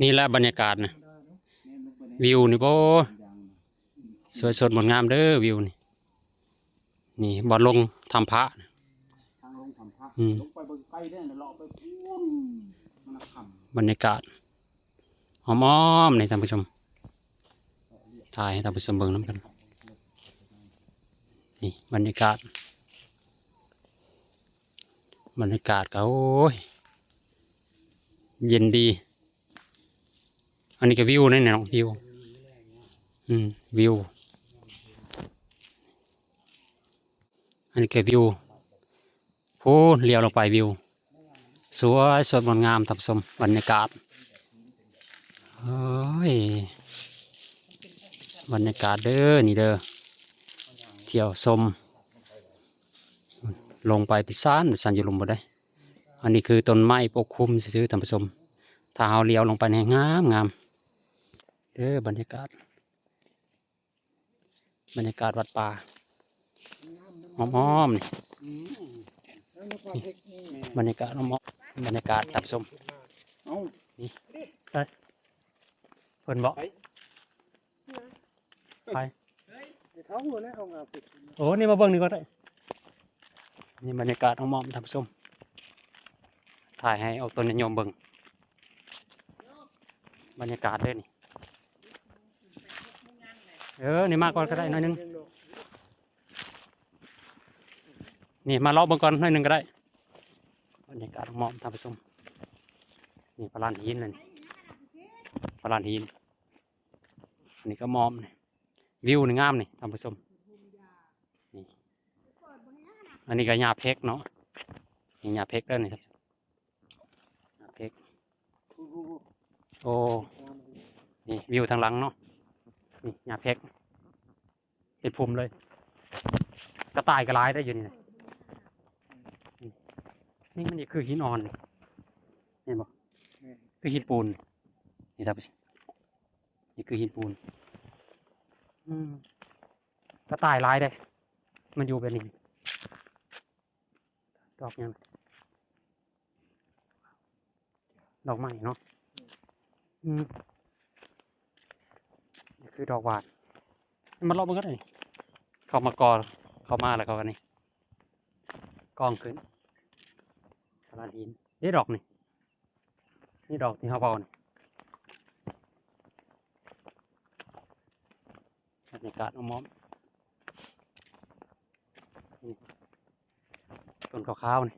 ນີ້ແຫຼະບັນຍາກາດນະ ວິວນີ້ ໂອ້ຍ ສວຍສົດງົດງາມເດີ ວິວນີ້. ນີ້ບ່ອນລົງຖ້ຳພະ ທາງລົງຖ້ຳພະ ອືມ ລົງໄປເບິ່ງໄກເດ້ ເລາະໄປພຸ້ນ ມັນນະຄ່ຳ. ບັນຍາກາດອ້ອມໆ ນີ້ທ່ານຜູ້ຊົມ ຖ່າຍໃຫ້ທ່ານຜູ້ຊົມເບິ່ງນຳກັນ. ນີ້ບັນຍາກາດ ບັນຍາກາດກໍ ໂອ້ຍ ເຢັນດີ. ອັນນີ້ກໍວິວນັ້ນແຫຼະເນາະ ວິວ ອືມ ວິວ ອັນນີ້ກໍວິວ ພຸ້ນ ລຽວລົງໄປວິວ ສວຍສົດງົດງາມທ່ານຜູ້ຊົມ ບັນຍາກາດ ໂອ້ຍ ບັນຍາກາດເດີ ນີ້ເດີ ທ່ຽວຊົມ ລົງໄປເປັນຊານ ເປັນຊານຢູ່ລຸ່ມພຸ້ນເດ້. ອັນນີ້ຄືຕົ້ນໄມ້ປົກຄຸມຊື່ໆ ທ່ານຜູ້ຊົມ ຖ້າເຮົາລຽວລົງໄປນີ້ງາມໆ ເດີ ບັນຍາກາດ ບັນຍາກາດວັດປ່າ ອ້ອມໆ ນີ້ ອືມ ບັນຍາກາດອ້ອມໆ ບັນຍາກາດທ່ານຜູ້ຊົມ ເອົ້າ ນີ້ ເພິ່ນເບາະ ໃຜ ໃຜ ໂອ້ ນີ້ມາເບິ່ງນີ້ກໍໄດ້ ນີ້ບັນຍາກາດອ້ອມໆ ທ່ານຜູ້ຊົມ ຖ່າຍໃຫ້ອອກຕົນຍາດໂຍມເບິ່ງ ບັນຍາກາດເດີນີ້. ເອີ ນີ້ມາກ່ອນກໍໄດ້ໜ້ອຍໜຶ່ງ ນີ້ມາເລາະເບິ່ງກ່ອນໜ້ອຍໜຶ່ງກໍໄດ້ ບັນຍາກາດອ້ອມໆ ທ່ານຜູ້ຊົມ ນີ້ພະລານຫີນ ນີ້ພະລານຫີນ ອັນນີ້ກໍອ້ອມ ນີ້ວິວນີ້ງາມນີ້ທ່ານຜູ້ຊົມ ນີ້ ອັນນີ້ກໍຫຍ້າເພັກເນາະ ນີ້ຫຍ້າເພັກເດີນີ້ ຫຍ້າເພັກ ໂອ້ ນີ້ວິວທາງຫຼັງເນາະ ນີ້ຫຍ້າເພັກ ເປັນພຸ່ມເລີຍ ກະຕ່າຍກໍຫຼາຍໄດ໋ຢູ່ນີ້ນະ ນີ້ມັນຄືຫີນອ່ອນ ເຫັນບໍ່ ຄືຫີນປູນ ນີ້ ນີ້ຄືຫີນປູນ ອືມ ກະຕ່າຍຫຼາຍເດ້ ມັນຢູ່ແບບນີ້ ດອກຫຍັງ ດອກໄມ້ເນາະ ອືມ ນີ້ຄືດອກຫວານ ມາເລາະເບິ່ງກໍໄດ້ ເຂົ້າມາກໍ ເຂົ້າມາແລ້ວກໍອັນນີ້ ກ້ອງຂຶ້ນ ສະລານຫີນ ເດ້ດອກນີ້ ນີ້ດອກທີ່ເຮົາເວົ້ານີ້ ບັນຍາກາດອ້ອມໆ ນີ້ ຕົ້ນຂາວໆ ນີ້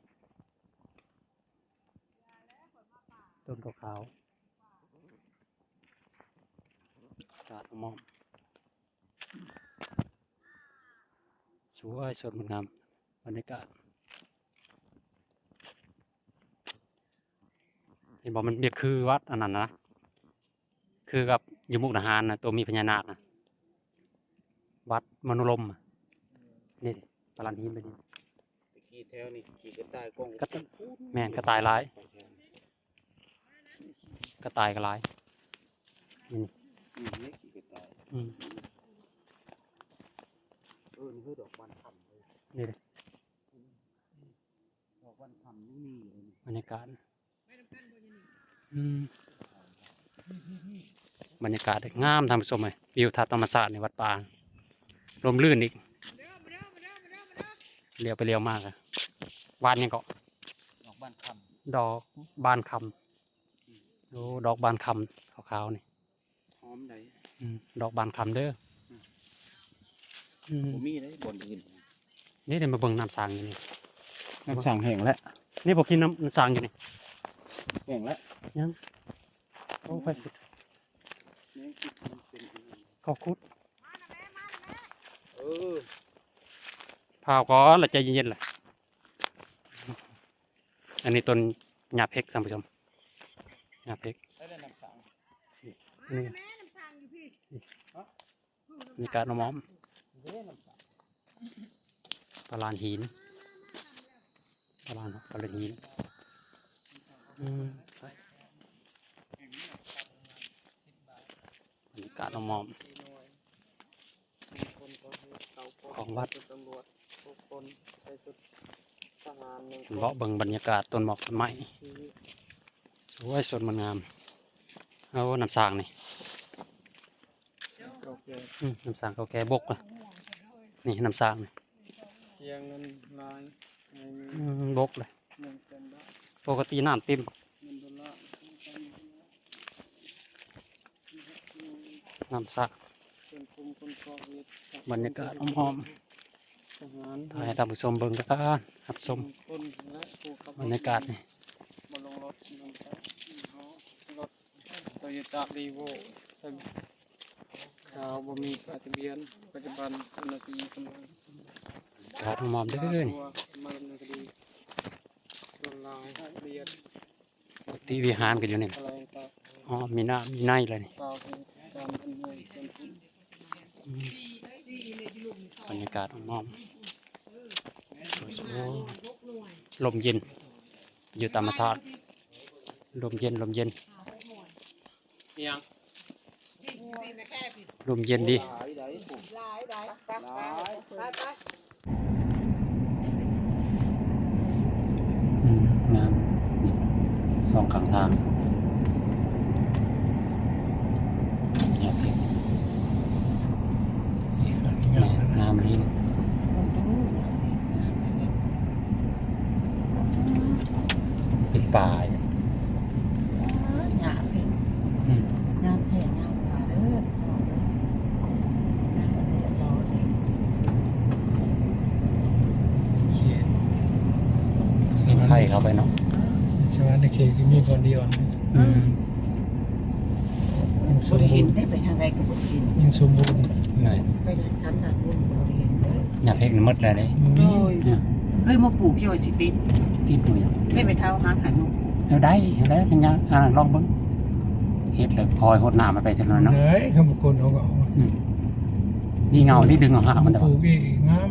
ຕົ້ນຂາວໆ ອາກາດອ້ອມໆ ສວຍສົດງົດງາມ ບັນຍາກາດ ເຫັນບໍ່ ມັນ ມັນຄືວັດອັນນັ້ນນະ ຄືກັບຢູ່ມຸກດາຫານນະ ໂຕມີພະຍານາກນະ ວັດມະໂນລົມ ນີ້ເດ້ ປະລານຫີນໄປນີ້ ຕະກີ້ແຖວນີ້ຂີ້ກະຕ່າຍກອງ ກະຕ- ແມ່ນ ກະຕ່າຍຫຼາຍ ກະຕ່າຍກໍຫຼາຍ ນີ້ ອືມ ນີ້ຂີ້ກະຕ່າຍ ອືມ ເອີ ນີ້ຄືດອກບານຄຳເລີຍ ນີ້ເດ້ ດອກບານຄຳຍັງມີຢູ່ເລີຍນີ້ ບັນຍາກາດ ອືມ ບັນຍາກາດງາມທ່ານຜູ້ຊົມເອີຍ ວິວທັດທຳມະຊາດໃນວັດປ່າ ລົມລື່ນອີກ ລຽວໄປລຽວມາກະ ຫວານຫຍັງເກາະ ດອກບານຄຳ ດອກບານຄຳ ໂອ້ ດອກບານຄຳຂາວໆນີ້ ຫອມໃດ ອືມ ດອກບານຄຳເດີ ອືມ ອືມ ບໍ່ມີເດ້ບ່ອນອື່ນ ນີ້ເດ້ ມາເບິ່ງນ້ຳສັງຢູ່ນີ້ ນ້ຳສັງແຫ້ງແລ້ວ ນີ້ບໍ່ກິນນ້ຳ ນ້ຳສັງຢູ່ນີ້ ແຫ້ງແລ້ວ ຍັງ ໂອ້ ໃຜຂຸດ ແມ່ນ ເຂົາຂຸດ ເອີ ພ້າວກ່ອນລະ ໃຈເຢັນໆລະ ອັນນີ້ຕົ້ນຫຍ້າເພັກທ່ານຜູ້ຊົມ ຫຍ້າເພັກ ໃສ່ແລ້ວນ້ຳສັງ ນີ້ ນີ້ ນີ້ກາດນ້ຳຫອມ ປະລານຫີນ ປະລານ ປະລານຫີນ ອືມ ບັນຍາກາດອ້ອມໆ ຂອງວັດ ເລາະເບິ່ງບັນຍາກາດຕົ້ນໝອກຕົ້ນໄມ້ ສ ໂອ້ຍ ສົດມັນງາມ. ໂອ້ ນ້ຳສ້າງນີ້ ເກົ່າແກ່ ອືມ ນ້ຳສ້າງເກົ່າແກ່ ບົກລະ ນີ້ນ້ຳສ້າງນີ້ ທຽງນັ້ນຫຼາຍ ອືມ ບົກເລີຍ ໜຶ່ງແສນບາດ ປົກກະຕິນ້ຳເຕັມ ເງິນໂດລາ ນ້ຳສະ ເປັນກຸ່ມຄົນກໍ່ເຫດ ບັນຍາກາດອ້ອມໆ ທະຫານ ຖ່າຍໃຫ້ທ່ານຜູ້ຊົມເບິ່ງກັນ ຮັບຊົມ ຄົນແລະຜູ້ຂັບ ບັນຍາກາດນີ້ ບໍ່ລົງລົດ ນ້ຳສະ ລົດ ໂຕໂຍຕ້າ ຣີໂວ້ ຂາວ ບໍ່ມີປ້າຍທະບຽນ ປັດຈຸບັນເຈົ້າໜ້າທີ່ກຳລັງ ກາດອ້ອມໆເດີນີ້ ມາດຳເນີນຄະດີ ສ່ວນຫຼາຍທະບຽນ ກຸຕິວິຫານກໍຢູ່ນີ້ ແຖລງຂ່າວ ອໍ ມີນ້ຳມີໃນແລ້ວນີ້ ກ່າວເຖິງການອຳນວຍຄວາມສຸກ ອືມ ບັນຍາກາດອ້ອມໆ ໂອ້ ລົມເຢັນ ຢູ່ຕາມມະທາດ ລົມເຢັນ ລົມເຢັນ ອີຫຍັງ? ລົມເຢັນດີ ຫຼາຍໃດ໋ ຫຼາຍ ໄປໆ ໄປໆ ອືມ ງາມ ນີ້ ສອງຂ້າງທາງ ຫຍ້າເພັກ ງາມ ງາມອີ່ຫຼີ. ເປັນປ່າ ງາມແທ້ ອືມ ງາມແທ້ ງາມວ່າເດີ ງາມແທ້ ລໍເດ້ ເຂດ ເຂດໄທເຂົ້າໄປເນາະ ສະຫວັນນະເຂດຊິມີບ່ອນດຽວ ອືມ ຍັງສົມບູນ ບໍ່ໄດ້ເຫັນເດ້ ໄປທາງໃດກໍບໍ່ໄດ້ເຫັນ ຍັງສົມບູນ ໄປທາງຂັ້ນດ້ານບົນກໍບໍ່ໄດ້ເຫັນເດີ ຫຍ້າເພັກນີ້ໝົດແລ້ວເດ້ ໂດຍ ເຄີຍມາປູກຢູ່ວ່າຊິຕິດ ຕິດບໍ່ຫຍັງ ໄດ້ໄປເທົາຫາໄຂມາປູກ ເອີ ໄດ້ ໄດ້ ຍັງ ອັນນັ້ນລອງເບິ່ງ ເຮັດແລ້ວຄອຍຫົດນ້ຳມັນໄປເທື່ອໜ້ອຍເນາະ ໄດ້ ຄຳວ່າຄົນເຮົາກໍ ອືມ ນີ້ເຫງົາທີ່ດຶງເອົາຫາກມັນ ປູກອີກງາມ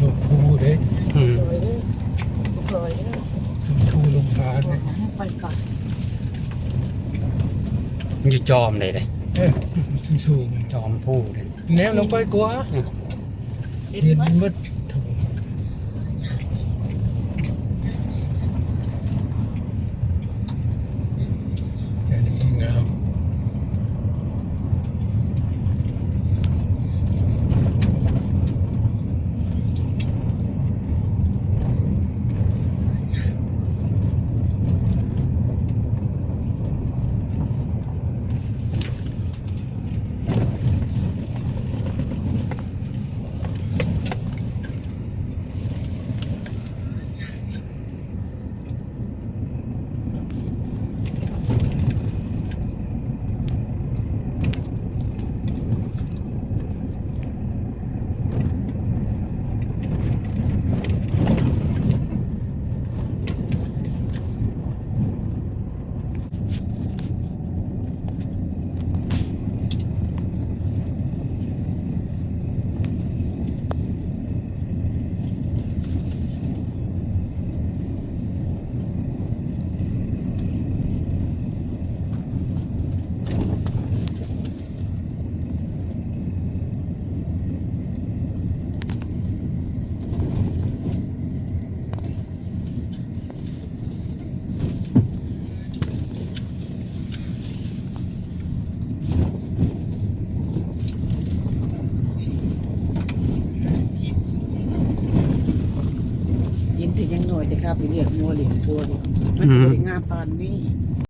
ລົງພູເດ້ ອືມ ລົງພູລົງຜາເດ້ ໄປກ່ອນ ຢູ່ຈອມໄດ້ເດ້ ເອີ ສູງໆ ຈອມພູເດ້ ແນມລົງໄປກວ່າ ເຫັນໝົດ ເຫັນໝົດ. ເຫັນແຕ່ຍັງນ້ອຍແຕ່ຂ້າໄປລ້ຽງງົວລ້ຽງຄວາຍ ມັນກໍບໍ່ໄດ້ງາມປານນີ້.